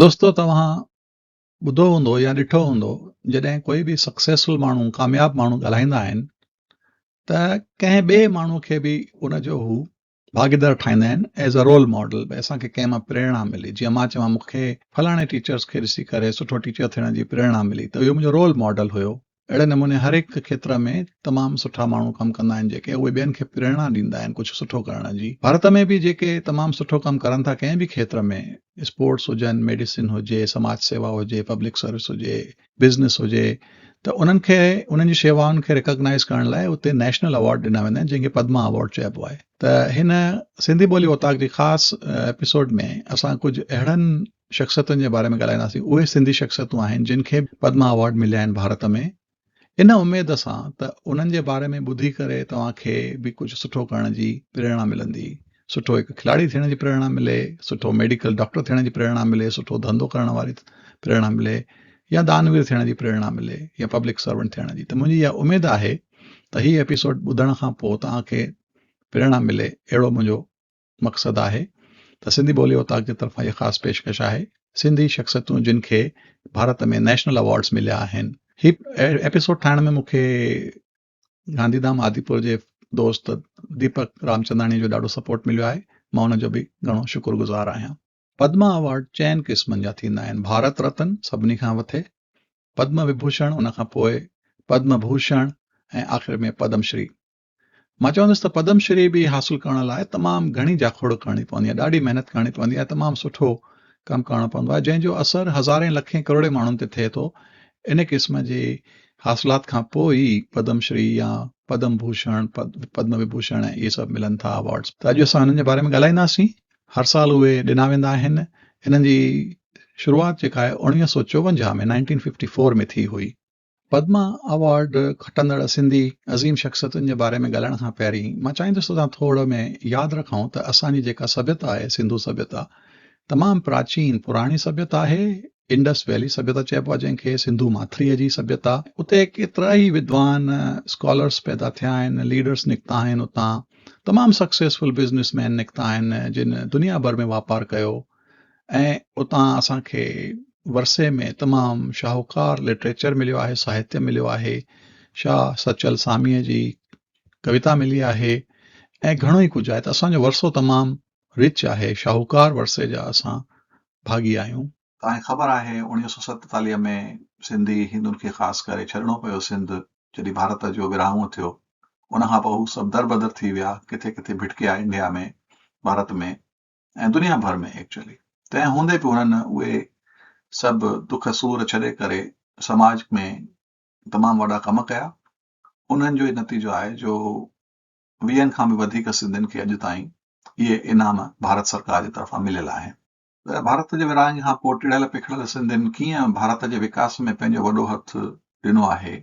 دوستو توهان ٻڌو هوندو يا ڏٺو هوندو جڏهن ڪوئي به سڪسيسفل ماڻهو ڪامياب ماڻهو ڳالهائيندا آهن ته ڪنهن ٻئي ماڻهو کي به ان جو هو ڀاڳيدار ٺاهيندا آهن ايز ا رول ماڊل ڀئي اسان کي ڪنهن مان پريرڻا ملي جيئن مان چوان مون کي فلاڻي ٽيچرس کي ڏسي ڪري سٺو ٽيچر ٿيڻ جي پريرڻا ملي ته اهو منهنجو رول ماڊل هيو اهڙي نموني هر هڪ کيتر ۾ تمام سٺا ماڻهو ڪم ڪندا آهن جيڪي اهي ٻين کي پريرڻا ڏيندا آهن ڪجهه سٺو ڪرڻ جي ڀارت ۾ به جيڪي تمام سٺو ڪم ڪرن ٿا ڪنهن به کيتر ۾ اسپورٽس هجن ميڊيسن هجي سماج سيوا هجي پبلڪ سروس هجي بزنس هجي ته انهن کي انهن جي شيوائن کي ريڪگنائز ڪرڻ لاء اتي نيشنل ايوارڊ ڏنا ويندا آهن جنهن کي پدما ايوارڊ چئبو آهي ته هن سنڌي ٻولي اوطاق جي خاص ايپيسوڊ ۾ اسان ڪجهه اهڙن شخصيتن جي باري ۾ ڳالهائينداسين اهي سنڌي شخصيتون آهن جن کي پدما ايوارڊ مليا آهن ڀارت ۾ ان اميد سان ته انهن جي باري ۾ ٻڌي ڪري توهان کي به ڪجهه سٺو ڪرڻ جي پريرڻا ملندي. سٺو هڪ کلاڙي ٿيڻ جي پريرڻا ملي، سٺو ميڊيڪل ڊاڪٽر ٿيڻ جي پريرڻا ملي، سٺو ڌنڌو ڪرڻ واري پريرڻا ملي يا دانوير ٿيڻ جي پريرڻا ملي يا پبلڪ سرونٽ ٿيڻ جي ته منهنجي اها اميد آهي ته هي ايپيسوڊ ٻڌڻ کان پوء توهان کي پريرڻا ملي اهڙو منهنجو مقصد آهي ته سنڌي ٻولي اوطاق جي طرفان هي خاص پيشڪش آهي سنڌي شخصيتون جن کي ڀارت ۾ نيشنل ايوارڊز مليا آهن. هي ايپيسوڊ ٺاهڻ ۾ مون کي گانڌيڌام آديپور جي دوست ديپڪ رامچنداڻي جو ڏاڍو سپورٽ مليو آهي مان ان جو به گهڻو شڪر گذار آهيان. پدما ايوارڊ چئن قسمن جا ٿيندا آهن ڀارت رتن سڀني کان مٿي، پدم وڀوشڻ ان کان پوء پدم ڀوشڻ ۽ آخر ۾ پدم شري. مان چوندس ته پدم شري به حاصل ڪرڻ لاء تمام گهڻي جاکوڙ ڪرڻي پوندي آهي، ڏاڍي محنت ڪرڻي پوندي آهي، تمام سٺو ڪم ڪرڻو پوندو آهي، جنهن جو اثر هزارين لکين ڪروڙين ماڻهن تي ٿئي ٿو. ان قسم جي حاصلات کان پوء ئي پدم شري يا پدم ڀوشڻ، پدم وڀوشڻ ۽ اهي سڀ ملن ٿا ايوارڊز. ته اڄ اسان انهن جي باري ۾ ڳالهائينداسين. هر سال اهي ڏنا ويندا آهن. انهن جي شروعات جيڪا آهي 1954 ۾ 1954 ۾ ٿي هئي. پدما ايوارڊ کٽندڙ سنڌي عظيم شخصيتن جي باري ۾ ڳالهائڻ کان پهرين مان چاهيندس ته توهان ٿورڙ ۾ ياد رکون ته اسان جي جيڪا سڀيتا آهي سنڌو سڀيتا تمام پراچين پراڻي سڀيتا آهي انڊس ويلي سڀيتا چئبو آهي جنهن کي سنڌو ماٿريء جي سڀيتا اتي ڪيترا ئي ودوان اسڪالرس پيدا ٿيا آهن ليڊرس نڪتا آهن اتان تمام سڪسيسفل بزنس مين نڪتا آهن جن دنيا ڀر ۾ واپار ڪيو ۽ اتان اسان کي ورثي ۾ تمام شاهوڪار لٽريچر مليو آهي، ساهتيه مليو آهي، شاهه سچل ساميء جي ڪويتا ملي آهي ۽ گهڻو ئي ڪجهه آهي ته اسان جو ورثو تمام رچ آهي، شاهوڪار ورثي جا اسان ڀاڳي آهيون. توهان کي خبر آهي 1947 ۾ سنڌي هندن کي خاص ڪري ڇڏڻو پيو سنڌ جڏهن ڀارت جو ورهاڱو ٿيو ان کان پوء هو سڀ دربدر ٿي ويا ڪٿي ڪٿي ڀٽڪيا انڊيا ۾ ڀارت ۾ ۽ دنيا ڀر ۾ ايڪچوئلي تنهن هوندي به هنن اهي سڀ دک سور ڇڏي ڪري سماج ۾ تمام وڏا ڪم ڪيا انهن جو ئي نتيجو آهي جو ويهن کان به وڌيڪ سنڌين کي اڄ تائين اهي انعام ڀارت سرڪار جي طرفان مليل آهن. ڀارت جي ورهاڱي کان پوء ٽڙيل پکڙيل سنڌين ڪيئن ڀارت جي وڪاس ۾ پنهنجو وڏو هٿ ڏنو آهي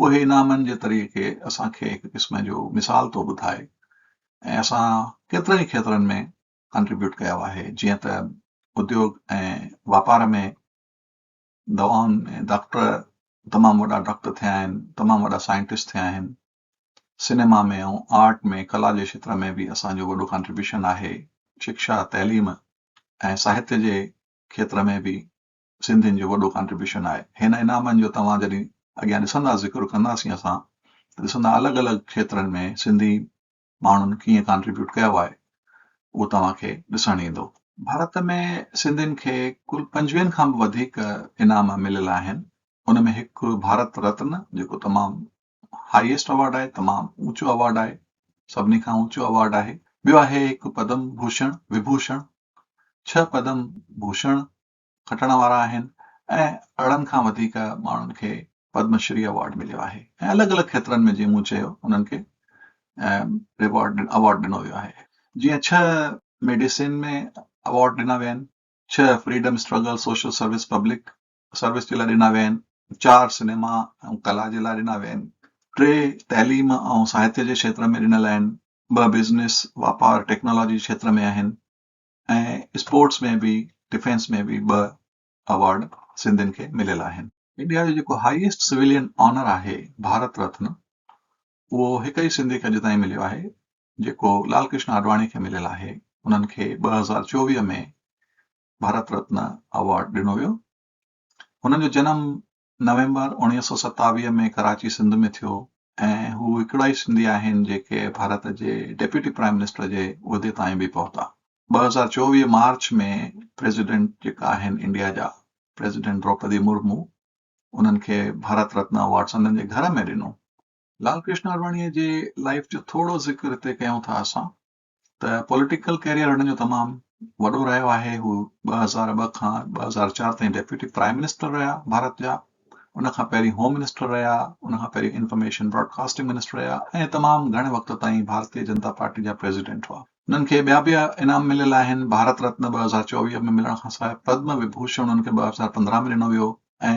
اهي انعامن جي طريقي اسان کي هڪ قسم جو مثال ٿو ٻڌائي ۽ اسان ڪيترن ئي کيترن ۾ ڪنٽريبيوٽ ڪيو آهي جيئن ته اديوگ ۽ واپار ۾ دوائن ۾ ڊاڪٽر تمام وڏا ڊاڪٽر ٿيا آهن تمام وڏا سائنٽسٽ ٿيا آهن سئنيما ۾ ۽ آرٽ ۾ ڪلا جي کيتر ۾ به اسان جو وڏو ڪنٽريبيوشن آهي شڪشا تعليم ۽ ساهتيه جي کيتر ۾ به سنڌين جو وڏو ڪنٽريبيوشن آهي. هن انعامن جو توهان جڏهن اڳيان ڏسندا ذڪر ڪنداسين اسان ته ڏسندا الڳ الڳ کيترن ۾ سنڌي ماڻهن ڪيئن ڪنٽريبيوٽ ڪيو آهي اهو توهان کي ڏسڻ ايندو. ڀارت ۾ سنڌين کي ڪل پنجويهن کان به وڌيڪ انعام مليل آهن ان ۾ هڪ ڀارت رتن جيڪو تمام هائيسٽ ايوارڊ آهي تمام اوچو ايوارڊ آهي سڀني کان اوچو ايوارڊ آهي ٻيو آهي هڪ پدم ڀوشڻ وڀوشڻ ڇهه پدم ڀوشڻ کٽڻ وارا آهن ۽ 18 کان وڌيڪ ماڻهن کي پدم شري ايوارڊ مليو آهي ۽ الڳ الڳ کيترن ۾ جيئن مون چيو انهن کي ريوارڊ ايوارڊ ڏنو ويو آهي جيئن ڇهه ميڊيسن ۾ ايوارڊ ڏنا ويا آهن ڇهه freedom struggle social service public service جي لاء ڏنا ويا آهن چار سئنيما ۽ ڪلا جي لاء ڏنا ويا آهن ٽي تعليم ۽ ساهتيه جي کيتر ۾ ڏنل آهن ٻه بزنس واپار ٽيڪنالاجي جي کيتر ۾ آهن ۽ اسپورٽس ۾ به ڊفينس ۾ به ٻه ايوارڊ سنڌين کي مليل آهن. انڊيا جو جيڪو هائيسٽ سويلين آنر آهي ڀارت رتن اهو هڪ ئي سنڌي کي اڄ تائين مليو آهي جيڪو لال ڪرشن آڏواڻي کي مليل آهي انهن کي 2024 ۾ ڀارت رتن ايوارڊ ڏنو ويو. هنن جو جنم نومبر 1927 ۾ ڪراچي سنڌ ۾ ٿيو ۽ هو هڪڙا ئي سنڌي آهن جيڪي ڀارت جي ڊيپيوٽي پرائم منسٽر جي عهدي تائين به پهتا. 2024 مارچ ۾ پريزيڊنٽ جيڪا آهن انڊيا جا پريزيڊنٽ دروپدي مرمو انهن کي ڀارت رتن ايوارڊ سندن جي گهر ۾ ڏنو. لال ڪرشن آڏواڻيء جي لائيف جو ٿورو ذڪر هتي ڪيون ٿا اسان ته پوليٽيڪل ڪيريئر هن جو تمام وڏو رهيو آهي. هو 2002 کان 2004 تائين ڊيپيوٽي پرائم منسٽر رهيا ڀارت جا، ان کان پهرين هوم منسٽر رهيا، ان کان پهرين انفارميشن براڊڪاسٽنگ منسٽر رهيا ۽ تمام گهڻي وقت تائين ڀارتي جنتا پارٽي جا پريزيڊنٽ هئا. انهن کي ٻيا به انعام مليل آهن، ڀارت رتن 2024 ۾ ملڻ کان سواء پدم وڀوشڻ انهن کي 2015 ۾ ڏنو ويو. ۽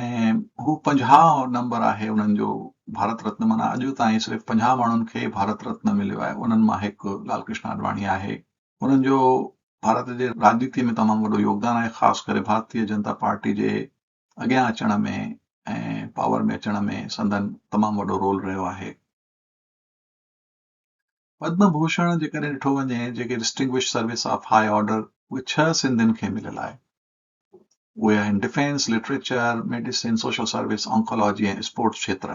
هو 50 نمبر آهي انهن جو ڀارت رتن معنيٰ اڄ تائين صرف 50 ماڻهن کي ڀارت رتن مليو آهي انهن مان هڪ لال ڪرشن آڏواڻي آهي. انهن جو ڀارت جي راڄنيتي ۾ تمام وڏو يوگدان آهي خاص ڪري ڀارتي جنتا پارٽي جي اڳيان اچڻ ۾ ۽ پاور ۾ اچڻ ۾ سندن تمام وڏو رول رهيو آهي. پدم ڀوشڻ جيڪڏهن ڏٺو وڃي جيڪي distinguished service of high order اهي ڇهه سنڌين کي مليل آهي. اهي آهن defence, literature, medicine, social service, oncology ۽ sports کيتر.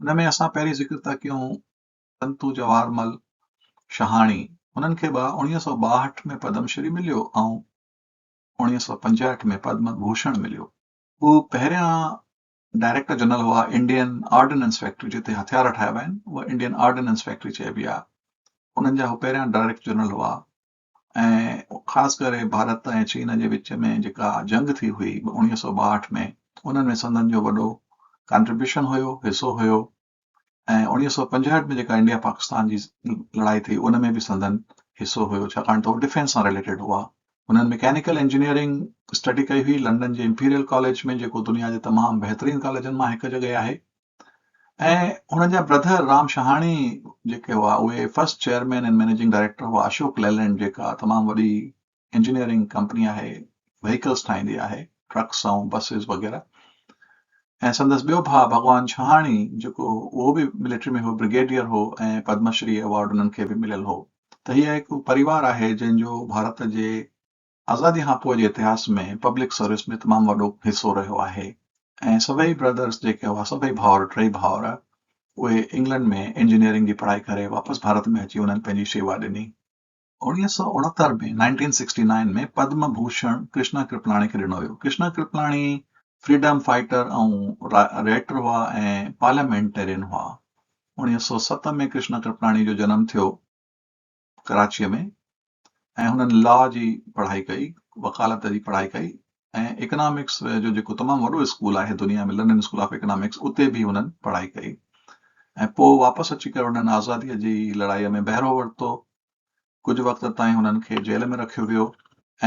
ان ۾ اسان پهرين ذڪر ٿا ڪيون سنتو جواهرمل شهاڻي، انهن کي به 1962 ۾ پدم شري مليو ۽ 1965 ۾ پدم ڀوشڻ مليو. هو پهريان ڊائريڪٽر جنرل هئا انڊين آرڊيننس فيڪٽري جتي هٿيار ٺاهيا ويا آهن اها انڊين آرڊيننس فيڪٽري چئبي آهي، انهن جا هو پهريان ڊائريڪٽر جنرل هئا. ۽ خاص ڪري ڀارت ۽ چين جي وچ ۾ جيڪا جنگ ٿي هئي 1962 ۾ انهن ۾ سندن جو وڏو ڪانٽريبيوشن هيو، حصو هيو ۽ 1965 ۾ جيڪا انڊيا پاڪستان جي لڙائي ٿي ان ۾ به سندن حصو هيو ڇاڪاڻ ته هو ڊفينس سان رليٽيڊ هئا. انهن مڪينيڪل انجنيئرنگ اسٽڊي ڪئي هئي لنڊن جي امپيريل ڪاليج ۾ جيڪو دنيا جي تمام بهترين ڪاليجن مان هڪ جڳهه آهي. ۽ هنن جا برڌر رام شهاڻي جيڪي هئا اهي first chairman ۽ managing director هئا اشوڪ ليلينڊ جيڪا تمام وڏي انجنيئرنگ ڪمپني آهي وهيڪلز ٺاهيندي آهي ٽرڪس ۽ بسز وغيره ۽ سندس ٻيو ڀاء ڀڳوان شهاڻي جيڪو اهو به ملٽري ۾ هو برگيڊيئر هو ۽ پدم شري ايوارڊ انهن کي به مليل هو ته هيء هڪ پريوار آهي جنهن جو ڀارت جي آزادي کان پوء جي اتهاس ۾ پبلڪ سروس ۾ تمام وڏو حصو رهيو آهي ۽ سڀئي برادرس جيڪي هئا سڀئي ڀائر ٽئي ڀائر اهي انگلنڊ ۾ انجنيئرنگ جي پڙهائي ڪري واپس ڀارت ۾ اچي انهن پنهنجي شيوا ڏني. 1969 ۾ 1969 ۾ پدم ڀوشڻ ڪرشنا ڪرپلاڻي کي ڏنو ويو. Krishna Kripalani freedom fighter ۽ writer هئا ۽ پارليامينٽيرين هئا. 1907 ۾ ڪرشنا ڪرپلاڻي جو جنم ٿيو. ڪراچيء ۾ ۽ هنن لا جي پڙهائي ڪئي، وڪالت جي پڙهائي ڪئي ۽ اڪنامڪس جو جيڪو تمام وڏو اسڪول آهي دنيا ۾ لنڊن اسڪول آف اڪنامڪس اتي به هنن پڙهائي ڪئي ۽ پوء واپس اچي ڪري هنن آزاديء جي لڙائيء ۾ بهرو ورتو. ڪجهه وقت تائين هنن کي جيل ۾ رکيو ويو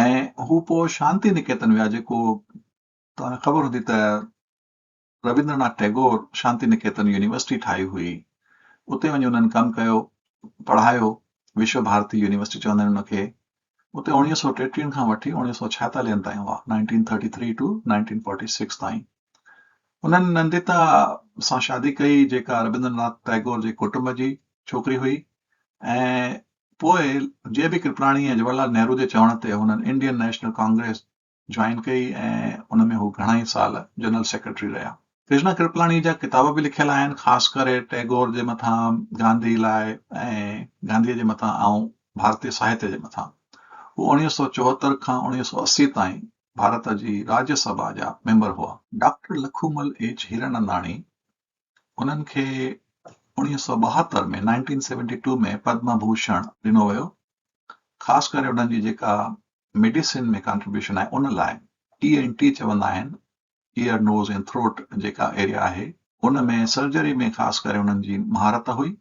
۽ هو پوء شانتي نڪيتن ويا جيڪو توهان کي خبر هوندي ته ربيندرناٿ ٽئگور شانتي نڪيتن يونيورسٽي ٺاهي هئي، اتي وڃي انهن ڪم ڪيو، پڙهايو، وشو ڀارتي يونيورسٽي چوندا آهن ان کي، اتي اوڻيهه سئو ٽيٽيهن کان وٺي اوڻيهه سئو ڇائيتاليهن تائين هئا، 1933 to 1946 تائين. انهن ننديتا سان شادي ڪئي جيڪا ربيندرناٿ ٽئگور جي ڪٽنب جي ڇوڪري هئي ۽ پوء جي بي ڪرپلاڻي ۽ جواهر لال نهرو جي چوڻ تي هنن انڊين نيشنل ڪانگريس جوائن ڪئي ۽ ان ۾ هو گهڻا ئي سال جنرل سيڪريٽري رهيا. ڪرشنا ڪرپلاڻي جا ڪتاب به لکيل آهن، خاص ڪري ٽئگور جي مٿان، گانڌي لاء ۽ گانڌيء جي مٿان ۽ ڀارتي ساهتيه جي مٿان. هو 1974 کان 1980 تائين ڀارت جي راجيه سڀا جا ميمبر هئا. ڊاڪٽر لکومل ايڇ هيراننداڻي انهن کي 1972 ۾، 1972 ۾ پدم ڀوشڻ ڏنو ويو، خاص ڪري انهن جي جيڪا ميڊيسن ۾ ڪانٽريبيوشن آهي ان لاء. اي اين ٽي چوندا آهن ايئر نوز ۽ ٿروٽ جيڪا ايريا آهي ان ۾ سرجري ۾ خاص ڪري انهن جي مهارت هئي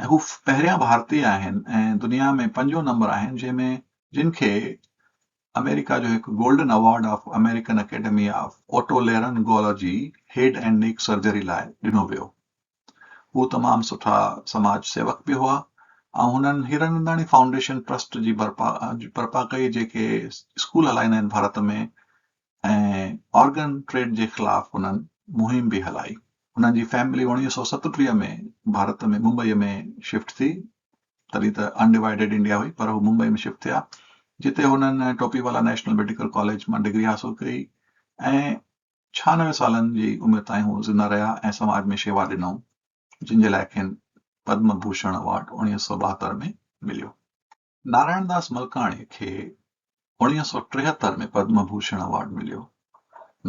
۽ هو پهريان ڀارتي آهن ۽ دنيا ۾ پنجون نمبر آهن جنهن ۾ جن کي آمريڪا جو هڪ golden award of American academy of otolaryngology head and neck surgery لاء ڏنو ويو. هو تمام سٺا سماج سيوڪ به هئا ۽ هنن هيراننداڻي فائونڊيشن ٽرسٽ جي برپا برپا ڪئي جيڪي اسڪول هلائيندا آهن ڀارت ۾ ۽ آرگن ٽريڊ جي خلاف هنن مهم به هلائي. هنن جي فيملي 1937 ۾ ڀارت ۾ ممبئي ۾ شفٽ ٿي تڏهن ته ان ڊوائيڊيڊ انڊيا هئي پر هو ممبئي ۾ شفٽ ٿيا. جتي هنن ٽوپي والا نيشنل ميڊيڪل ڪاليج مان ڊگري حاصل ڪئي ۽ 96 سالن جي عمر تائين هو زنده رهيا ۽ سماج ۾ شيوا ڏنائون، جن جي لاء کين پدم ڀوشڻ ايوارڊ 1972 ۾ مليو. نارائڻ داس ملڪاڻي کي 1973 ۾ پدم ڀوشڻ ايوارڊ مليو.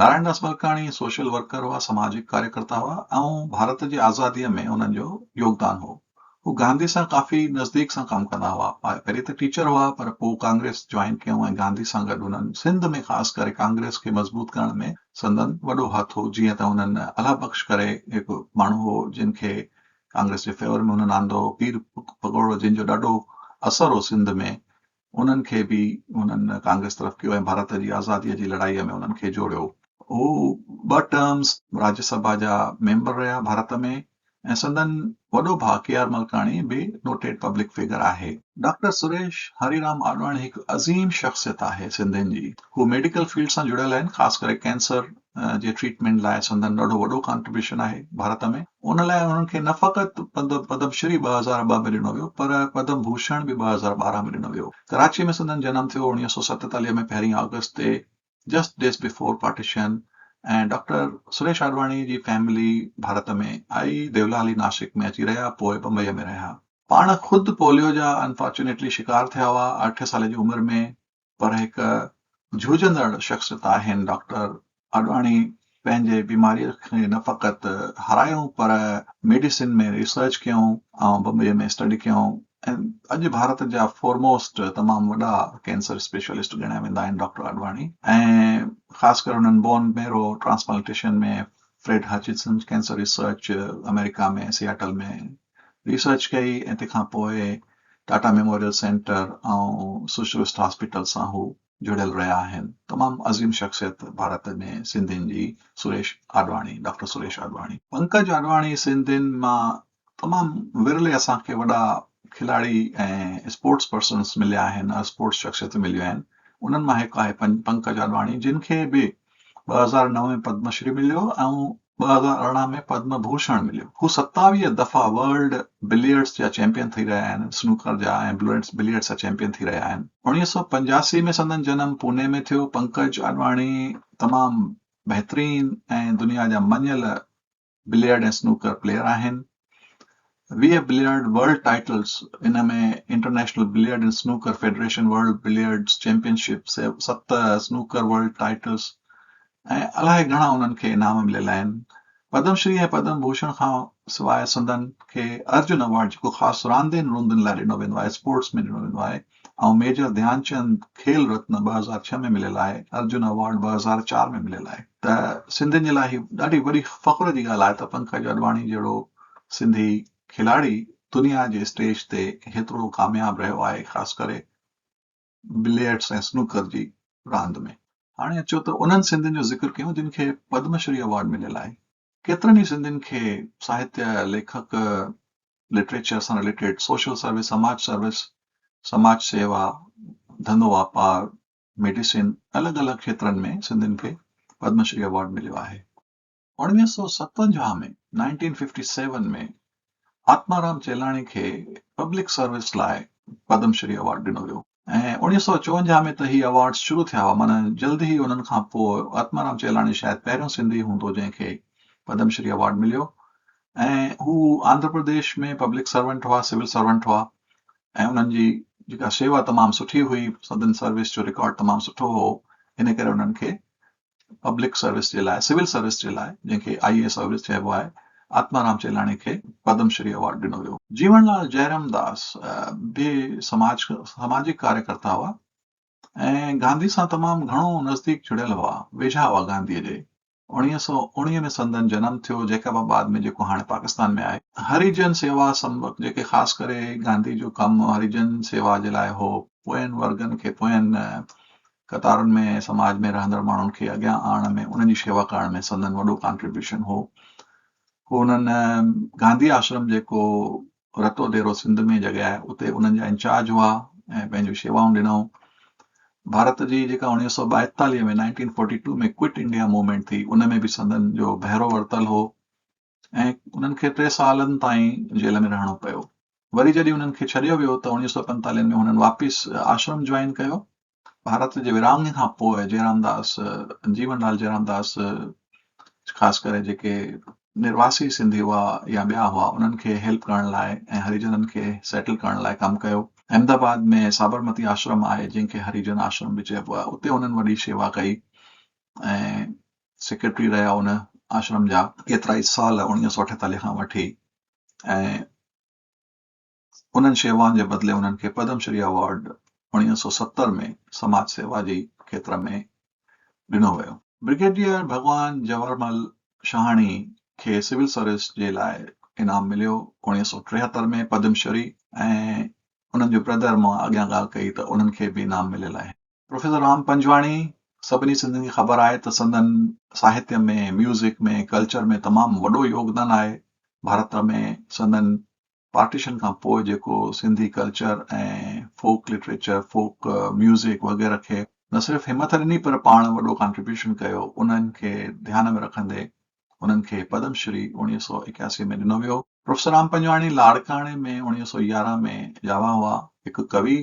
نارائڻ داس ملڪاڻي سوشل ورڪر هئا، سماجڪ ڪاريڪرتا هئا ۽ ڀارت جي آزاديء ۾ انهن جو يوگدان هو. هو گانڌي سان ڪافي نزديڪ سان ڪم ڪندا هئا. پهرين ته ٽيچر هئا پر پوء ڪانگريس جوائن ڪيائون ۽ گانڌي سان گڏ انهن سنڌ ۾ خاص ڪري ڪانگريس کي مضبوط ڪرڻ ۾ سندن وڏو هٿ هو جيئن ته انهن الهه بخش ڪري هڪ ماڻهو هو جن کي ڪانگريس جي فيور ۾ انهن آندو، پير پگوڙو جن جو ڏاڍو اثر هو سنڌ ۾ انهن کي به انهن ڪانگريس طرف ڪيو ۽ ڀارت جي آزاديء جي لڙائيء ۾ انهن کي جوڙيو. هو ٻه ٽرمز راجيه سڀا جا ميمبر رهيا ڀارت ۾ ۽ سندن وڏو ڀاء ڪي آر ملڪاڻي به نوٽيڊ پبلڪ فگر آهي. ڊاڪٽر سريش هريرام آڏواڻي هڪ عظيم شخصيت آهي سنڌين جي. هو ميڊيڪل فيلڊ سان جڙيل آهن خاص ڪري ڪينسر جي ٽريٽمينٽ لاء سندن ڏاڍو وڏو ڪانٽريبيوشن آهي ڀارت ۾. ان لاء انهن کي نه فقط پدم شري 2002 ۾ ڏنو ويو پر پدم ڀوشڻ به 2012 ۾ ڏنو ويو. ڪراچيء ۾ سندن جنم ٿيو 1947 ۾ پهرين آگسٽ تي just days before partition ۽ doctor Suresh Advani جي فيملي ڀارت ۾ آئي ديولالي ناسڪ ۾ اچي رهيا پوء بمبئيء ۾ رهيا. پاڻ خود پوليو جا انفارچونيٽلي شڪار ٿيا هئا اٺ سالن جي عمر ۾ پر هڪ جهوجهندڙ شخصيت آهن ڊاڪٽر آڏواڻي پنهنجي بيماريء کي نه فقط هارايو پر ميڊيسن ۾ ريسرچ ڪيائون ۽ بمبئي ۾ اسٽڊي ڪيائون ۽ اڄ ڀارت جا فورموسٽ تمام وڏا ڪينسر اسپيشلسٽ ڳڻيا ويندا آهن ڊاڪٽر آڏواڻي ۽ خاص ڪري انهن bone marrow transplantation ۾ Fred Hutchinson cancer research America ۾ Seattle ۾ research ڪئي ۽ تنهن کان پوء Tata memorial centre ۽ socialist hospital سان هو جڙيل رهيا آهن. تمام عظيم شخصيت ڀارت ۾ سنڌين جي سريش آڏواڻي، ڊاڪٽر سريش آڏواڻي. پنڪج آڏواڻي سنڌين مان تمام ورلي اسان کي وڏا کلاڙي ۽ اسپورٽس پرسنس مليا آهن، اسپورٽس شخصيتون مليون آهن، انهن مان هڪ آهي پنڪج آڏواڻي جن کي به 2009 ۾ پدم شري مليو ۽ 2018 ۾ پدم ڀوشڻ مليو. هو 27 دفعا ورلڊ بليئرڊز جا چيمپيئن ٿي رهيا آهن، سنوڪر جا ۽ بليئرڊز جا چيمپيئن ٿي رهيا آهن. 1985 ۾ سندن جنم پوني ۾ ٿيو. پنڪج آڏواڻي تمام بهترين ۽ دنيا جا مڃيل بليئرڊ ۽ سنوڪر پليئر آهن. 20 billiard world titles, in ۾ international billiard and snooker federation world billiards championship, ست سنوڪر ورلڊ ٽائيٽلز ۽ الائي گهڻا انهن کي انعام مليل آهن. پدم شري ۽ پدم ڀوشڻ کان سواء سندن کي ارجن ايوارڊ جيڪو خاص راندين روندين لاء ڏنو ويندو آهي، اسپورٽس ۾ ڏنو ويندو آهي، ۽ ميجر ڌيان چند کيل رتن 2006 ۾ مليل آهي، ارجن ايوارڊ 2004 ۾ مليل آهي ته سنڌين جي لاء هي ڏاڍي وڏي فخر جي ڳالهه آهي ته پنڪج آڏواڻي جهڙو سنڌي کلاڙي دنيا جي اسٽيج تي هيترو ڪامياب رهيو آهي خاص ڪري بليئرڊس ۽ سنوڪر جي راند ۾. هاڻي اچو ته انهن سنڌين جو ذڪر ڪيون جن کي پدم شري ايوارڊ مليل آهي. ڪيترن ئي سنڌين کي ساهتيه، ليکڪ، لٽريچر سان رليٽيڊ، سوشل سروس، سماج سروس، سماج سيوا، ڌنڌو واپار، ميڊيسن، الڳ الڳ کيترن ۾ سنڌين کي پدم شري ايوارڊ مليو آهي. 1957 ۾، 1957 ۾، آتمارام چيلاڻي کي پبلڪ سروس لاء پدم شري ايوارڊ ڏنو ويو ۽ 1954 ۾ ته هي ايوارڊز شروع ٿيا هئا معنيٰ جلد ئي انهن کان پوء آتمارام چيلاڻي شايد پهريون سنڌي هوندو جنهن کي پدم شري ايوارڊ مليو ۽ هو آنڌرا پرديش ۾ پبلڪ سرونٽ هئا، سول سرونٽ هئا ۽ انهن جي جيڪا سيوا تمام سٺي هئي، سندن سروس جو رڪارڊ تمام سٺو هو ان ڪري انهن کي پبلڪ سروس جي لاء سول سروس جي لاء جنهن کي آئي اي ايس سروس چئبو آهي آتمارام چيلاڻي کي پدم شري ايوارڊ ڏنو ويو. جيوڻ لال جئرام داس به سماج سماجڪ ڪاريڪرتا هئا ۽ گانڌي سان تمام گهڻو نزديڪ جڙيل هئا، ويجها هئا گانڌي جي. 1919 ۾ سندن جنم ٿيو جيڪب آباد ۾ جيڪو هاڻي پاڪستان ۾ آهي. هريجن سيوا سمبڪ جيڪي خاص ڪري گانڌي جو ڪم هريجن سيوا جي لاء هو، پوئين ورگن کي پوئين قطارن ۾ سماج ۾ رهندڙ ماڻهن کي اڳيان آڻڻ ۾ انهن جي شيوا ڪرڻ ۾ سندن وڏو ڪانٽريبيوشن هو. هو انهن گانڌي آشرم جيڪو رتو ديرو سنڌ ۾ جڳهه آهي اتي انهن جا انچارج هئا ۽ پنهنجون شيوائون ڏنائون. ڀارت جي جيڪا 1942 ۾ 1942 ۾ ڪوئٽ انڊيا موومينٽ ٿي ان ۾ به سندن جو بهرو ورتل هو ۽ انهن کي ٽي سالن تائين جيل ۾ رهڻو پيو. وري جڏهن انهن کي ڇڏيو ويو ته 1945 ۾ هنن واپس آشرم جوائن ڪيو. ڀارت جي ورهاڱي کان پوء جيرامداس، جيون لال جيرامداس خاص ڪري جيڪي نرواسي سنڌي هئا يا ٻيا هئا انهن کي هيلپ ڪرڻ لاء ۽ هريجنن کي سيٽل ڪرڻ لاء ڪم ڪيو. احمد آباد ۾ سابرمتي آشرم آهي جنهن کي هريجن آشرم به چئبو آهي اتي انهن وڏي شيوا ڪئي ۽ سيڪريٽري رهيا ان آشرم جا ڪيترائي سال 1948 کان وٺي ۽ انهن شيوائن جي بدلي انهن کي پدم شري ايوارڊ 1970 ۾ سماج سيوا جي کيتر ۾ ڏنو ويو. برگيڊيئر ڀڳوان جواهرمل شهاڻي کي سول سروس جي لاء انعام مليو 1973 ۾ پدم شري ۽ انهن جو بردر مان اڳيان ڳالهه ڪئي ته انهن کي به انعام مليل آهي. پروفيسر رام پنجواڻي سڀني سنڌين کي خبر آهي ته سندن ساهتيه ۾ ميوزڪ ۾ ڪلچر ۾ تمام وڏو يوگدان آهي. ڀارت ۾ سندن پارٽيشن کان پوء جيڪو Sindhi culture ۽ folk literature, folk music وغيره کي نه صرف همٿ ڏني پر پاڻ وڏو ڪانٽريبيوشن ڪيو، انهن کي ڌيان ۾ رکندي انهن کي پدم شري 1981 ۾ ڏنو ويو. پروفيسر رام پنجواڻي لاڙڪاڻي ۾ 1911 ۾ ڄاوا هئا. هڪ ڪوي،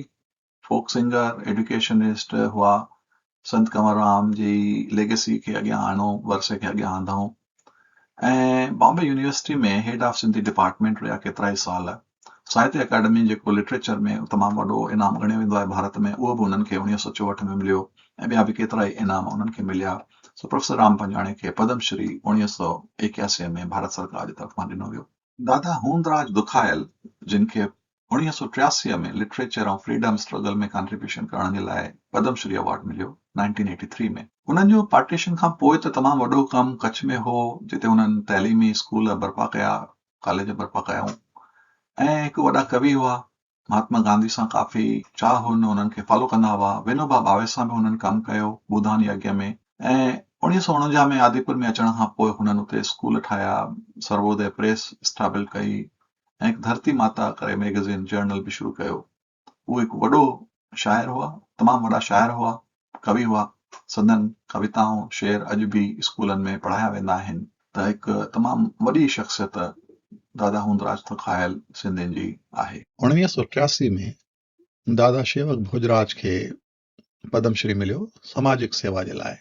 فوڪ سنگر، ايڊيوڪيشنسٽ هئا. سنت ڪنور رام جي ليگيسي کي اڳيان آڻو، ورثي کي اڳيان آندائون ۽ Bombay university ۾ head of Sindhi department رهيا ڪيترائي سال. ساهتيه اڪيڊمي جيڪو لٽريچر ۾ تمام وڏو انعام ڳڻيو ويندو آهي ڀارت ۾ اهو به انهن کي 1964 ۾ مليو ۽ ٻيا به ڪيترائي انعام انهن کي مليا. سو پروفيسر رام پنجواڻي کي پدم شري 1981 ۾ ڀارت سرڪار جي طرفان ڏنو ويو. دادا هوندراج دکايل جن کي 1983 ۾ لٽريچر ۽ فريڊم اسٽرگل ۾ ڪانٽريبيوشن ڪرڻ جي لاء پدم شري ايوارڊ مليو 1983 ۾. انهن جو پارٽيشن کان پوء ته تمام وڏو ڪم ڪڇ ۾ هو جتي انهن تعليمي اسڪول برپا ڪيا، ڪاليج برپا ڪيائون ۽ هڪ وڏا ڪوي هئا. مهاتما گانڌي سان ڪافي چاهه هن، انهن کي فالو ڪندا هئا. ونوبا ڀاوي سان به هنن ڪم ڪيو ٻوڌان يگيا ۾ ۽ 1949 ۾ آديپور ۾ اچڻ کان پوء هنن اتي اسڪول ٺاهيا، سروودي پريس اسٽابل ڪئي ۽ هڪ ڌرتي ماتا ڪري ميگزين جرنل به شروع ڪيو. هو هڪ وڏو شاعر هئا، تمام وڏا شاعر هئا، ڪوي هئا. سندن ڪويتائون، شعر اڄ به اسڪولن ۾ پڙهايا ويندا آهن ته هڪ تمام وڏي شخصيت دادا هوندراج ٿکايل سنڌين جي آهي. 1983 ۾ دادا شيوڪ ڀوڄراج کي پدم شري مليو سماجڪ سيوا جي لاء.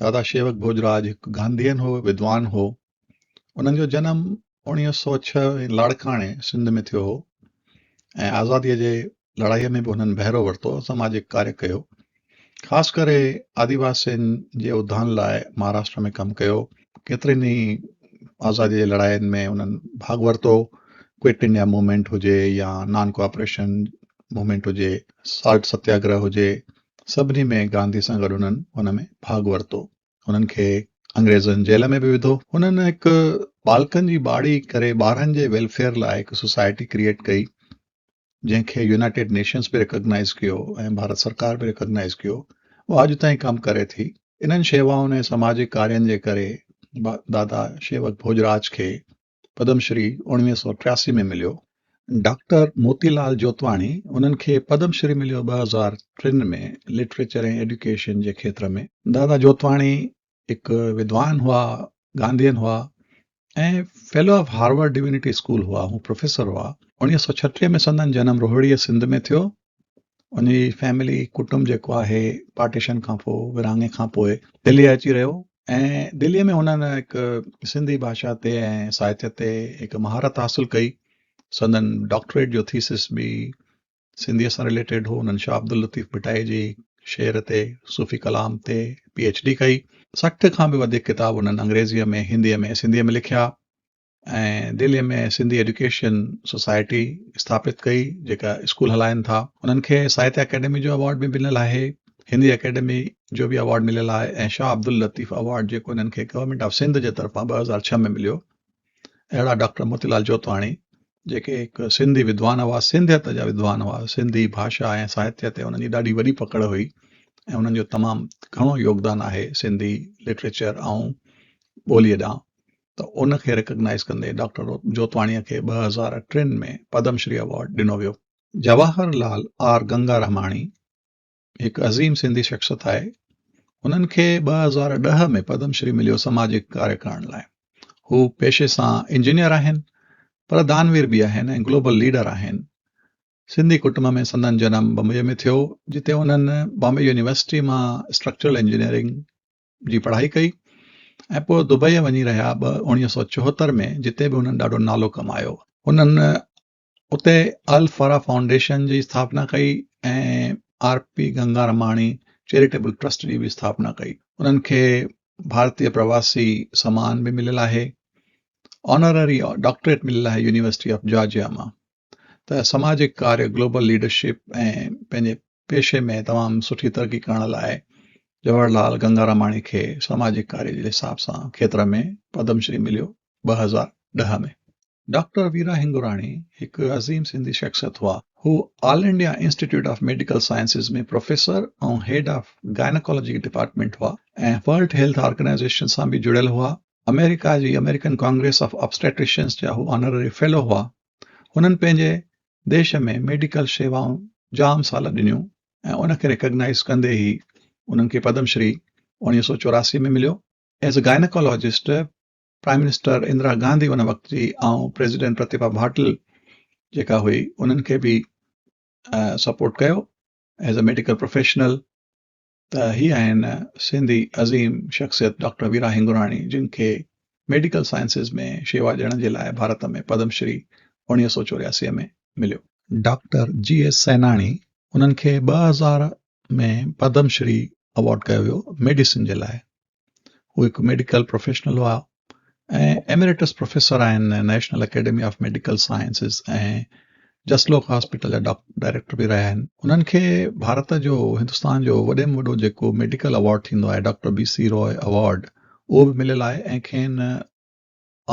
دادا شيوڪ ڀوڄراج هڪ گانڌين هو، ودوان هو. انهن جو جنم 1906 لاڙڪاڻي سنڌ ۾ ٿيو هو ۽ آزاديء جي لڙائيء ۾ به هنن بهرو ورتو، سماجڪ ڪاريه ڪيو. خاص ڪري آديواسين جي اڌان لاء مهاراشٽر ۾ ڪم ڪيو. ڪيترين ئي آزاديء جي لڙائين ۾ انهن ڀاڳ ورتو. ڪوئٽ انڊيا موومينٽ هجي يا نان ڪوآپريشن موومينٽ هجي، سالٽ ستياگرهه هجي، سڀني ۾ گانڌي سان گڏ انهن ان ۾ ڀاڳ ورتو. انهن کي انگريزن جيل ۾ به وڌو. هنن هڪ ٻالڪن جي ٻاڙي ڪري ٻارن جي ويلفيئر لاء هڪ سوسائٽي ڪريئيٽ ڪئي، جنهن کي يونائيٽيڊ نيشنز به ريڪگنائيز ڪيو ۽ ڀارت سرڪار به ريڪگنائيز ڪيو. اها اڄ تائين ڪم ڪري ٿي. انهن شيوائن ۽ سماجي ڪارين جي ڪري دادا شيوڪ ڀوڄراج کي پدم شري 1983 ۾ مليو. ڊاڪٽر موتي لال جوتواڻي، انهن کي پدم شري مليو 2003 ۾ لٽريچر ۽ ايڊيوڪيشن جي کيتر ۾. دادا جوتواڻي هڪ ودوان هئا، گانڌين هئا ۽ fellow of Harvard divinity school هئا، هو پروفيسر هئا. 1936 ۾ سندن جنم روهڙيء سنڌ ۾ ٿيو. ان جي فيملي، ڪٽنب جيڪو آهي، پارٽيشن کان پوء، ورهاڱي کان پوء دليء اچي رهيو ۽ دليء ۾ هنن هڪ سنڌي ڀاشا تي ۽ ساهتيه تي هڪ مهارت حاصل ڪئي. سندن ڊاڪٽريٽ جو ٿيسس به سنڌيء سان رليٽيڊ هو. هنن شاهه عبداللطيف ڀٽائي جي شعر تي، صوفي ڪلام تي پي ايڇ ڊي ڪئي. 60 کان به وڌيڪ ڪتاب هنن انگريزيء ۾، هنديء ۾ ۽ سنڌيء ۾ لکيا. ۽ دهليء ۾ سنڌي ايڊيوڪيشن سوسائٽي اسٿاپت ڪئي جيڪا اسڪول هلائين ٿا. انهن کي ساهتيه اڪيڊمي جو ايوارڊ به مليل آهي، هندي اڪيڊمي جو به ايوارڊ مليل آهي ۽ شاهه عبداللطيف ايوارڊ جيڪو انهن کي گورنمينٽ آف سنڌ جي طرفان 2006 ۾ مليو. اهڙا ڊاڪٽر موتي لال جوتواڻي جيڪي هڪ سنڌي ودوان هئا، سنڌيت جا ودوان هئا، سنڌي ڀاشا ۽ ساهتيه تي انهن جي ڏاڍي وڏي پڪڙ هئي ۽ انهن جو تمام گهڻو يوگدان آهي سنڌي لٽريچر ۽ ٻوليء ڏانهن. ته ان کي ريڪگنائيز ڪندي ڊاڪٽر جوتواڻيء کي 2003 ۾ پدم شري ايوارڊ ڏنو ويو. جواهر لال آر گنگاراماڻي هڪ عظيم سنڌي شخصيت آهي. هنن کي 2010 ۾ پدم شري مليو سماجڪ ڪاريه ڪرڻ لاء. هو پيشي سان انجنيئر آهن پر دانوير به آهن ۽ گلوبل ليڊر آهن. سنڌي ڪٽنب ۾ سندن جنم بمبئيء ۾ ٿيو، جتي انهن بامبي يونيورسٽي مان اسٽرڪچرل انجنيئرنگ جي پڙهائي ڪئي ۽ پوء دبئيء وڃي رهيا 1974 ۾ جتي به انهن ڏاڍو نالو ڪمايو. انهن اتي الفرا فائونڊيشن جي اسٿاپنا ڪئي ۽ R P Gangaramani charitable trust جي به اسٿاپنا ڪئي. انهن کي ڀارتي پرواسي سمان به مليل آهي. آنرري ڊاڪٽريٽ مليل آهي يونيورسٽي آف جارجيا مان. ته سماجڪ ڪاريه، گلوبل ليڊرشپ ۽ پنهنجي پيشي ۾ تمام سٺي ترقي ڪرڻ لاء جواهر لال گنگاراماڻي کي سماجڪ ڪاريه جي حساب سان کيتر ۾ پدم شري مليو 2010 ۾. ڊاڪٽر ويرا هنگوراڻي هڪ عظيم سنڌي شخصيت هئا. هو all India institute of medical sciences ۾ professor ۽ head of gynaecology department هئا ۽ ورلڊ هيلٿ آرگنائيزيشن سان به جڙيل هئا. آمريڪا جي آمريڪن ڪانگريس آف آبسٽيٽريشنز جا هو آنرري فيلو هئا. هنن پنهنجي ديش ۾ ميڊيڪل شيوائون جام سال ڏنيون ۽ ان کي ريڪگنائيز ڪندي ئي انهن کي پدم شري 1984 ۾ مليو. As a gynaecologist prime minister Indira Gandhi ان وقت جي ۽ پريزيڊنٽ پرتيڀا ڀاٽل جيڪا هئي انهن کي به سپورٽ ڪيو ايز اي ميڊيڪل پروفيشنل. ته هي آهن سنڌي عظيم شخصيت ڊاڪٽر ويرا هنگوراڻي جن کي ميڊيڪل سائنسز ۾ شيوا ڏيڻ جي لاء ڀارت ۾ پدم شري 1984 ۾ مليو. ڊاڪٽر جي ايس سيناڻي انهن کي 2000 ۾ پدم شري ايوارڊ ڪيو ويو ميڊيسن جي لاء. هو هڪ ميڊيڪل پروفيشنل هئا ۽ ايمريٽس پروفيسر آهن national academy of medical sciences ۽ Jaslok hospital جا ڊائريڪٽر به رهيا آهن. انهن کي ڀارت جو هندستان جو وڏي ۾ وڏو جيڪو ميڊيڪل ايوارڊ ٿيندو آهي doctor B C Roy award اهو به مليل آهي ۽ کين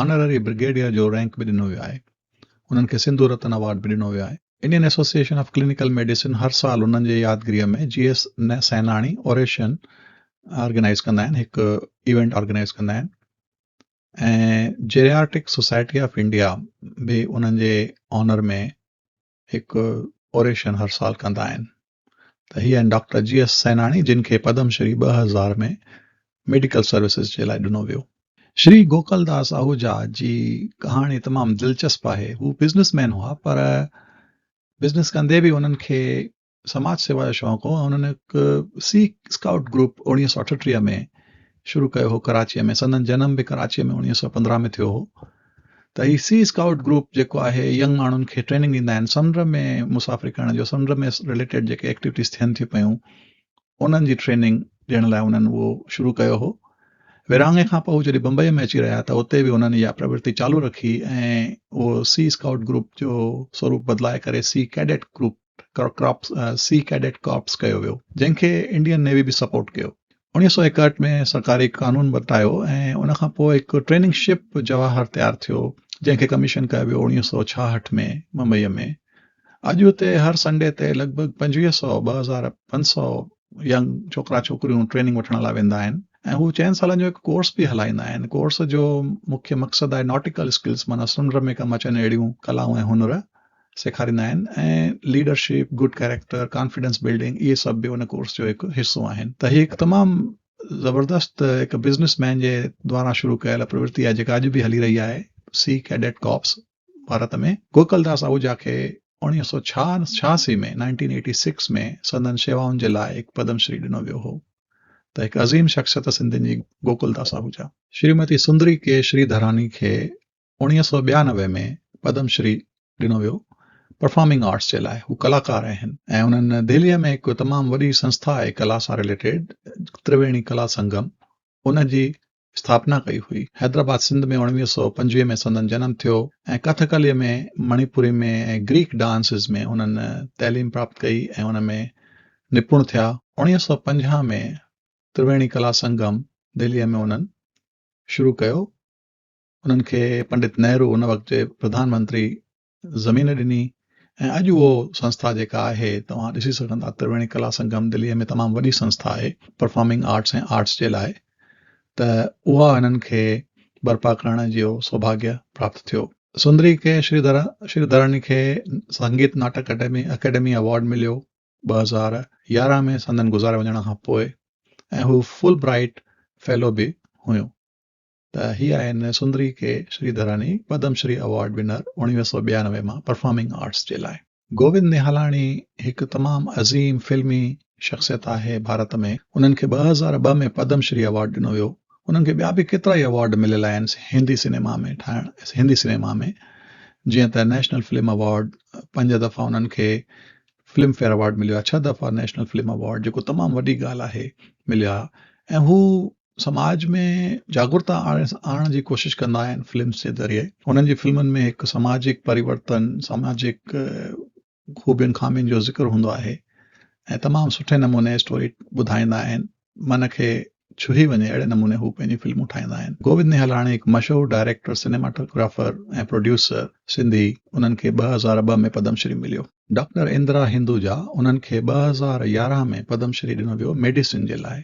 آنرري برگيڊيئر جو رينڪ به ڏنو ويو آهي. انهن کي سنڌو رتن ايوارڊ به ڏنو ويو آهي. Indian association of clinical medicine هر سال انهن جي يادگيريء ۾ جي ايس سيناڻي اوريشن آرگنائيز ڪندا آهن، هڪ ايونٽ آرگنائيز ڪندا آهن ۽ جيرياٽڪ سوسائٽي آف انڊيا به انهن جي آنر ۾ هڪ اوريشن هر سال ڪندا آهن. ته هي آهن ڊاڪٽر جي ايس سيناڻي جن کي پدم شري 2000 ۾ ميڊيڪل سروسز جي لاء ڏنو ويو. شري گوڪل داس آهوجا جي ڪهاڻي تمام دلچسپ آهي. هو بزنس مين هئا پر بزنس ڪندي به انهن کي سماج سيوا جو شوق هو ۽ انهن هڪ سي اسڪائوٽ گروپ 1938 ۾ شروع ڪيو هو ڪراچيء ۾. سندن جنم به ڪراچيء ۾ 1915 ۾ ٿيو هو. ته هي سي اسڪائوٽ گروپ جيڪو آهي ينگ ماڻهن کي ٽريننگ ڏيندا آهن سمنڊ ۾ مسافري ڪرڻ جو، سمنڊ ۾ رليٽيڊ جيڪي ايڪٽيوٽيز ٿين ٿيون پيون انهن جي ٽريننگ ڏيڻ لاء انهن اهو شروع ڪيو هو. ورهاڱي کان پوء هو جڏهن بمبئيء ۾ اچي رهيا ته اتي به انهن اها پرورتي چالو رکي ۽ اهو سي اسڪائوٽ گروپ جو سوروپ بدلائي ڪري sea cadet group corps sea cadet corps ڪيو ويو، جنهن کي انڊين نيوي به سپورٽ ڪيو. 1961 ۾ سرڪاري قانون بدلايو ۽ ان کان پوء هڪ ٽريننگ شپ جواهر تيار ٿيو، جنهن کي ڪميشن ڪيو ويو 1966 ۾ ممبئيء ۾. اڄ اتي هر سنڊي تي لڳ ڀڳ 2500، 2500 ينگ ڇوڪرا ڇوڪريون ٽريننگ وٺڻ لاء ويندا آهن ۽ هو چئن سالن جو هڪ ڪورس به هلائيندا آهن. ڪورس جو مکيه مقصد آهي ناٽيڪل اسڪلز معنيٰ سمنڊ ۾ ڪم اچن اهڙيون ڪلائون ۽ هنر سيکاريندا آهن ۽ leadership, good character, confidence building اهي سڀ به ان ڪورس جو هڪ حصو آهن ته هي هڪ تمام زبردست هڪ بزنس مين جي دواران شروع ڪيل پرورتي آهي جيڪا اڄ به هلي رهي آهي سي ڪيڊيٽ ڪارپس. ڀارت ۾ گوڪل داس آهوجا کي 1986 ۾ 1986 ۾ سندن شيوائن جي لاء هڪ پدم شري ڏنو ويو هو ته هڪ عظيم شخصيت سنڌين جي گوڪل داس آهوجا. شريمتي سندري ڪي شري ڌراني کي 1992 ۾ پدم شري ڏنو ويو پرفارمنگ آرٽس جي لاء هو ڪلاڪار آهن ۽ انهن دهليء ۾ هڪ تمام وڏي سنسٿا آهي ڪلا سان رليٽيڊ ترويڻي ڪلا سنگم ان جي اسٿاپنا ڪئي هئي. حيدرآباد سنڌ ۾ 1925 ۾ سندن جنم ٿيو ۽ ڪٿڪليء ۾، مڻيپوري ۾ ۽ گريڪ ڊانسز ۾ هنن تعليم پراپت ڪئي ۽ ان ۾ نپڻ ٿيا. 1950 ۾ ترويڻي ڪلا سنگم دهليء ۾ انهن شروع ڪيو. انهن کي پنڊت نهرو ان وقت جي پرڌان منتري زمين ڏني ۽ اڄ اهو سنسٿا جيڪا آهي توهان ڏسي سگهندا ترويڻي ڪلا سنگم دليء ۾ تمام وڏي سنسٿا آهي پرفارمنگ آرٽس ۽ آرٽس جي لاء ته اها هنن کي برپا ڪرڻ جو سوڀاگيه پراپت ٿيو. سندري ڪي شري ڌراني کي سنگيت ناٽڪ اڪيڊمي ايوارڊ مليو 2011 ۾ سندن گذاري وڃڻ کان پوء ۽ هو فل برائيٽ فيلو به هيون. ته هي آهن Sundari K Sridharani Padma Shri award winner 1992 مان پرفارمنگ آرٽس جي لاء. گووند نهالاڻي هڪ تمام عظيم فلمي شخصيت آهي ڀارت ۾. انهن کي 2002 ۾ پدم شري ايوارڊ ڏنو ويو. انهن کي ٻيا به ڪيترائي ايوارڊ مليل آهن هندي سئنيما ۾ ٺاهڻ هندي سئنيما ۾ جيئن ته نيشنل فلم ايوارڊ پنج دفعا انهن کي فلم فيئر ايوارڊ مليو آهي ڇهه دفعا نيشنل فلم ايوارڊ جيڪو تمام وڏي ڳالهه آهي مليو آهي ۽ هو سماج ۾ جاڳرتا آڻڻ جي ڪوشش ڪندا آهن فلمز جي ذريعي انهن جي فلمن ۾ هڪ سماجڪ پريورتن سماجڪ خوبين خامين جو ذڪر هوندو آهي ۽ تمام سٺي نموني اسٽوري ٻڌائيندا آهن من کي ڇهي وڃي اهڙي نموني هو پنهنجي فلمون ٺاهيندا آهن گووند نهلاڻي هڪ مشهور ڊائريڪٽر سنيماٽوگرافر ۽ پروڊيوسر سنڌي انهن کي 2002 ۾ پدم شري مليو. ڊاڪٽر اندرا هندوجا انهن کي 2011 ۾ پدم شري ڏنو ويو ميڊيسن جي لاء.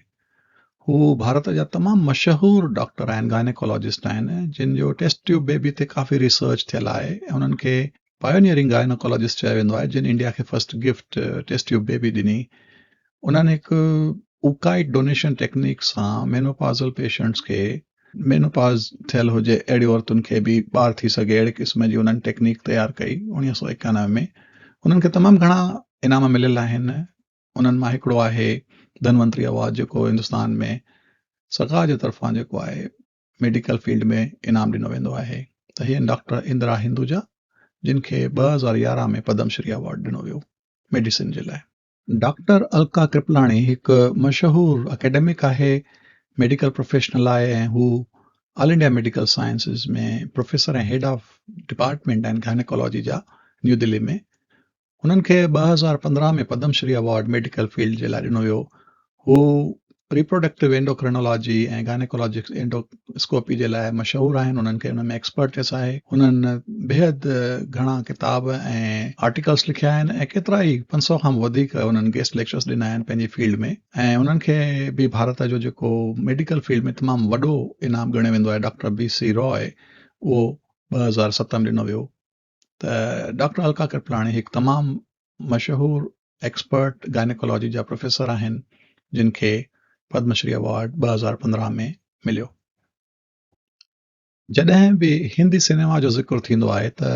هو ڀارت جا تمام مشهور ڊاڪٽر آهن گائنيڪالاجسٽ آهن جن جو ٽيسٽ ٽيوب بيبي تي ڪافي ريسرچ ٿيل آهي ۽ انهن کي پايونيئرنگ گائنيڪالاجسٽ چيو ويندو آهي جن انڊيا کي first gift test tube baby ڏني. انهن هڪ اوڪائٽ ڊونيشن ٽيڪنيڪ سان مينوپازل پيشنٽس کي مينوپاز ٿيل هجي اهڙي عورتن کي به ٻار ٿي سگهي اهڙي قسم جي انهن ٽيڪنيڪ تيار ڪئي 1991 ۾. انهن کي تمام گهڻا انعام مليل آهن. انهن مان هڪڙو آهي ڌنونتري ايوارڊ جيڪو هندستان ۾ سرڪار جي طرفان جيڪو آهي ميڊيڪل فيلڊ ۾ انعام ڏنو ويندو آهي ته هي ڊاڪٽر اندرا هندوجا جن کي 2011 ۾ پدم شري ايوارڊ ڏنو ويو ميڊيسن جي لاء. ڊاڪٽر الڪا ڪرپلاڻي هڪ مشهور اڪيڊمڪ آهي، ميڊيڪل پروفيشنل آهي ۽ هو all India medical sciences ۾ professor ۽ head of department آهن گائنيڪالاجي جا نيو دلي ۾. هنن کي 2015 ۾ Padma Shri award medical field جي لاء ڏنو ويو. هو ريپروڊڪٽو اينڊوڪرينولاجي ۽ گائنيڪولاجڪ اينڊوسڪوپي جي لاء مشهور آهن. انهن کي ان ۾ ايڪسپرٽيس آهي. هنن بيحد گهڻا ڪتاب ۽ آرٽيڪلس لکيا آهن ۽ ڪيترائي 500 کان به وڌيڪ انهن گيسٽ ليڪچرس ڏنا آهن پنهنجي فيلڊ ۾ ۽ انهن کي به ڀارت جو جيڪو ميڊيڪل فيلڊ ۾ تمام وڏو انعام ڳڻيو ويندو آهي ڊاڪٽر بي سي راء اهو 2007 ۾ ڏنو ويو. ته ڊاڪٽر الڪا ڪرپلاڻي هڪ تمام مشهور ايڪسپرٽ گائنيڪالاجي جا پروفيسر آهن جن کي پدم شري ايوارڊ 2015 ۾ مليو. جڏهن به هندي سئنيما جو ذڪر ٿيندو آهي ته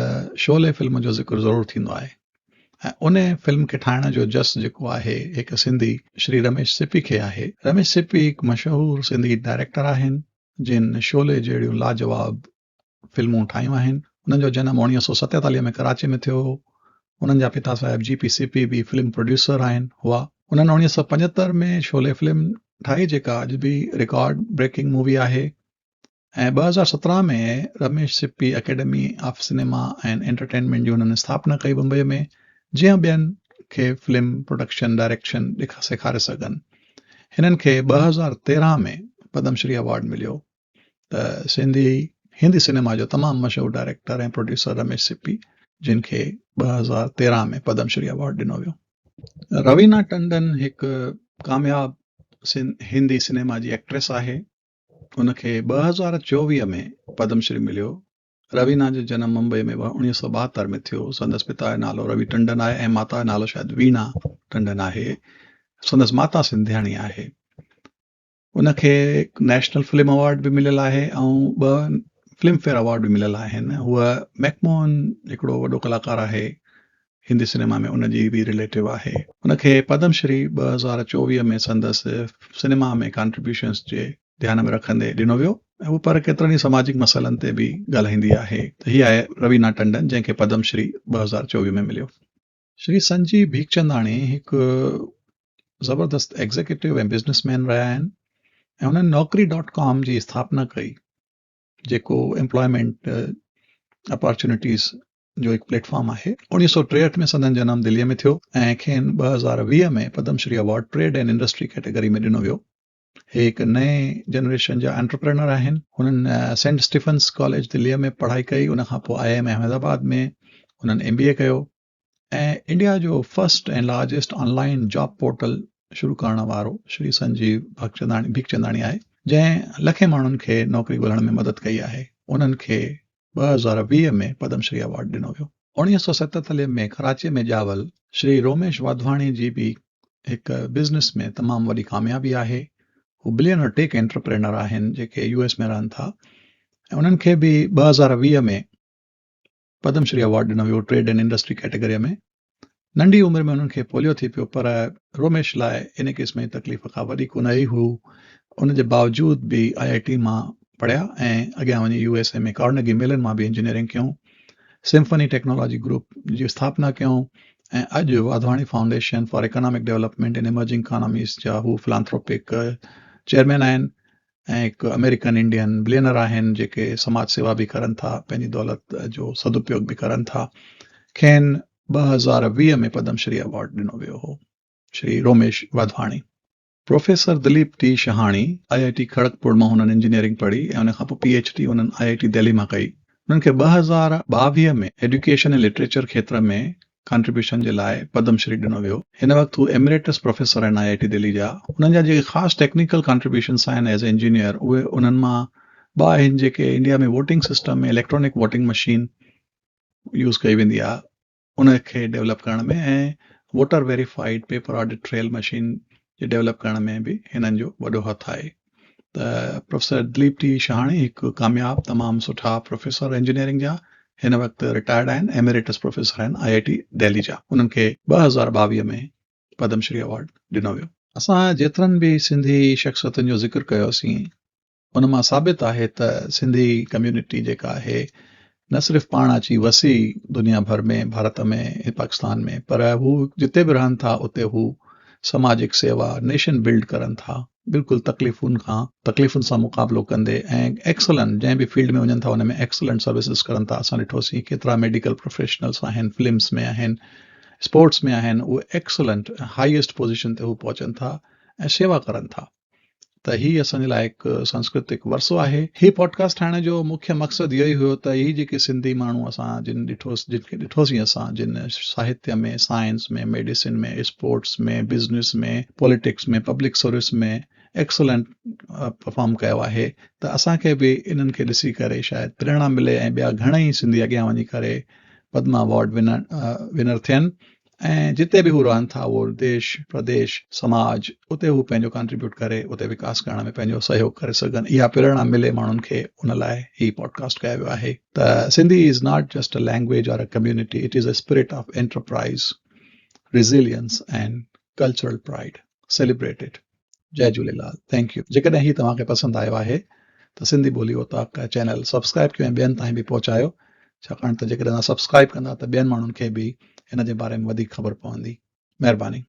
شعلي فلم جو ذڪر ضرور ٿيندو آهي ۽ ان فلم کي ٺاهڻ جو جس جيڪو آهي هڪ سنڌي شري رميش سپي کي آهي. رميش سپي هڪ مشهور سنڌي ڊائريڪٽر آهن جن شعلي جهڙيون لاجواب فلمون ٺاهيون آهن. انهن جو جنم 1947 ۾ ڪراچي ۾ ٿيو هو. انهن جا پتا صاحب جي پي سپي به فلم پروڊيوسر آهن هئا. انهن 1975 ۾ شعلي فلم ٺاهي جيڪا اڄ به رڪارڊ بريڪنگ مووي آهي ۽ 2017 ۾ Ramesh Sippy academy of cinema and entertainment جي انهن اسٿاپنا ڪئي بمبئي ۾ جيئن ٻين کي فلم پروڊڪشن ڊائريڪشن سيکاري سگهن. هنن کي 2013 ۾ پدم شري ايوارڊ مليو. ته سنڌي هندي سئنيما جو تمام مشهور ڊائريڪٽر ۽ پروڊيوسر رميش سپي جن کي 2013 ۾ پدم شري ايوارڊ ڏنو ويو. روينا ٽنڊن هڪ ڪامياب هندي سئنيما جي ايڪٽريس آهي. ان کي 2024 ۾ پدم شري مليو. روينا جو جنم ممبئي ۾ 1972 ۾ ٿيو. سندس پتا جو نالو روي ٽنڊن آهي ۽ ماتا جو نالو شايد ويڻا ٽنڊن آهي. سندس ماتا سنڌياڻي آهي. ان کي نيشنل فلم ايوارڊ به مليل آهي ۽ ٻه فلم فيئر ايوارڊ به مليل آهن. هوء ميڪموهن هڪڙو وڏو ڪلاڪار آهي هندي سئنيما ۾ ان جي به رليٽو آهي. ان کي پدم شري 2024 ۾ سندس سئنيما ۾ ڪانٽريبيوشنز جي ڌيان ۾ رکندي ڏنو ويو ۽ هوء پر ڪيترن ئي سماجڪ مسئلن تي به ڳالهائيندي آهي ته هي آهي روينا ٽنڊن جنهن کي پدم شري 2024 ۾ مليو. شري سنجي ڀيڪچنداڻي هڪ زبردست ايگزيڪيوٽو ۽ بزنس مين رهيا آهن ۽ انهن نوڪري ڊاٽ ڪام جي اسٿاپنا ڪئي جيڪو ايمپلائمينٽ اپارچونيٽيز جو هڪ پليٽ فارم آهي. 1963 ۾ سندن جنم دليء ۾ ٿيو ۽ کين 2020 ۾ Padma Shri award trade and industry category ۾ ڏنو ويو. هي هڪ نئين جنريشن جا انٽرپرينر آهن. هنن سينٽ اسٽيفنس ڪاليج دليء ۾ پڙهائي ڪئي ان کان پوء آء ايم احمد آباد ۾ انهن ايم بي اي ڪيو ۽ انڊيا جو first ۽ largest online job portal شروع ڪرڻ وارو شري سنجيو ڀيڪچنداڻي آهي جنهن لکين ماڻهن کي نوڪري ڳولڻ ۾ مدد ڪئي آهي. انهن کي 2020 ۾ پدم شري ايوارڊ ڏنو ويو. 1947 ۾ ڪراچيء ۾ ڄاول شري روميش واڌواڻي جي به هڪ بزنس ۾ تمام وڏي ڪاميابي آهي. هو بلينر ٽيڪ انٽرپرينر آهن جيڪي يو ايس ۾ رهن ٿا ۽ انهن کي به 2020 ۾ پدم شري ايوارڊ ڏنو ويو ٽريڊ اينڊ انڊسٽري ڪيٽيگري ۾. ننڍي عمر ۾ انهن کي پوليو ٿي پيو پر روميش لاء ان قسم جي تڪليف ڪا وڏي ڪونه هئي. هو ان جي باوجود به آء آء ٽي مان پڙهيا ۽ اڳيان وڃي يو ايس اي ۾ ڪارنگي ميلن مان به انجنيئرنگ ڪيائون. سمفني ٽيڪنالاجي گروپ جي اسٿاپنا ڪيائون ۽ اڄ Wadhwani foundation for economic development in emerging economies جا هو فلانٿروپڪ چيئرمين آهن. ۽ هڪ آمريڪن انڊين بلينر آهن جيڪي سماج سيوا به ڪرن ٿا پنهنجي دولت جو سدپيوگ به ڪرن ٿا. کين 2020 ۾ پدم شري ايوارڊ ڏنو ويو هو. Shri Romesh Wadhwani. Professor Dilip T Shahani, I I T Kharagpur مان هنن انجنيئرنگ پڙهي ۽ ان کان پوء پي ايڇ ڊي انهن آء آء ٽي دهلي مان ڪئي. انهن کي 2022 ۾ ايڊيوڪيشن ۽ لٽريچر کيتر ۾ ڪنٽريبيوشن جي لاء پدم شري ڏنو ويو. هن وقت هو ايمريٽس پروفيسر آهن آء آء ٽي دهلي جا. انهن جا جيڪي خاص ٽيڪنيڪل ڪنٽريبيوشنس آهن ايز اي انجنيئر اهي انهن مان ٻه آهن جيڪي India ۾ voting system ۾ electronic voting machine use ڪئي ويندي آهي ان کي ڊيولپ ڪرڻ ۾ ۽ voter verified paper audit trail machine جي ڊيولپ ڪرڻ ۾ به هنن جو وڏو هٿ آهي. ته پروفيسر دليپ ٽي شهاڻي هڪ ڪامياب تمام سٺا پروفيسر انجنيئرنگ جا هن وقت رٽائرڊ آهن ايمريٽس پروفيسر آهن آء آء ٽي دهلي جا انهن کي 2022 ۾ پدم شري ايوارڊ ڏنو ويو. اسان جيترن به سنڌي شخصيتن جو ذڪر ڪيوسين ان مان ثابت آهي ته سنڌي ڪميونٽي جيڪا آهي نه صرف پاڻ اچي وسي دنيا ڀر ۾ ڀارت ۾ ۽ پاڪستان ۾ پر هو جتي به رهن ٿا اتي هو سماجڪ سيوا نيشن بلڊ ڪرن ٿا بلڪل تڪليفن کان تڪليفن سان مقابلو ڪندي ۽ ايڪسلنٽ جنهن به فيلڊ ۾ وڃن ٿا ان ۾ ايڪسلنٽ سروسز ڪرن ٿا اسان ڏٺوسين ڪيترا ميڊيڪل پروفيشنلس آهن فلمس ۾ آهن اسپورٽس ۾ آهن اهي ايڪسلنٽ هائيسٽ پوزيشن تي هو پهچن ٿا ۽ سيوا ڪرن ٿا ته هي اسان جي لاء هڪ سانسڪرتڪ ورثو آهي. هي پوڊڪاسٽ ٺاهڻ جو مکيه مقصد اهو ئي هيو ته هي جيڪي سنڌي ماڻهو اسان جن ڏٺو جن کي ڏٺوسين اسان جن ساهتيه ۾ science ۾ medicine ۾ sports ۾ business ۾ politics ۾ public service ۾ excellent perform ڪيو آهي ته اسان کي به انهن کي ڏسي ڪري شايد پريرڻا ملي ۽ ٻيا گهڻئي سنڌي اڳيان وڃي ڪري پدما ايوارڊ ونر ٿين ۽ جتي به هو رهن ٿا اهو ديش، پرديش، سماج اتي هو پنهنجو ڪنٽريبيوٽ ڪري اتي وڪاس ڪرڻ ۾ پنهنجو سهيوگ ڪري سگهن اها پريرڻا ملي ماڻهن کي ان لاء هي پوڊڪاسٽ ڪيو ويو آهي ته Sindhi is not just a language or a community it is a spirit of enterprise resilience and cultural pride celebrate it Jai Jhulelal thank you جيڪڏهن هي توهان کي پسند آيو آهي ته سنڌي ٻولي اوطاق چينل سبسڪرائب ڪيو ۽ ٻين تائين به پهچايو ڇاڪاڻ ته جيڪڏهن توهان سبسڪرائب ڪندا ته ٻين ماڻهن کي به هن جي باري ۾ وڌيڪ خبر پوندي مهرباني.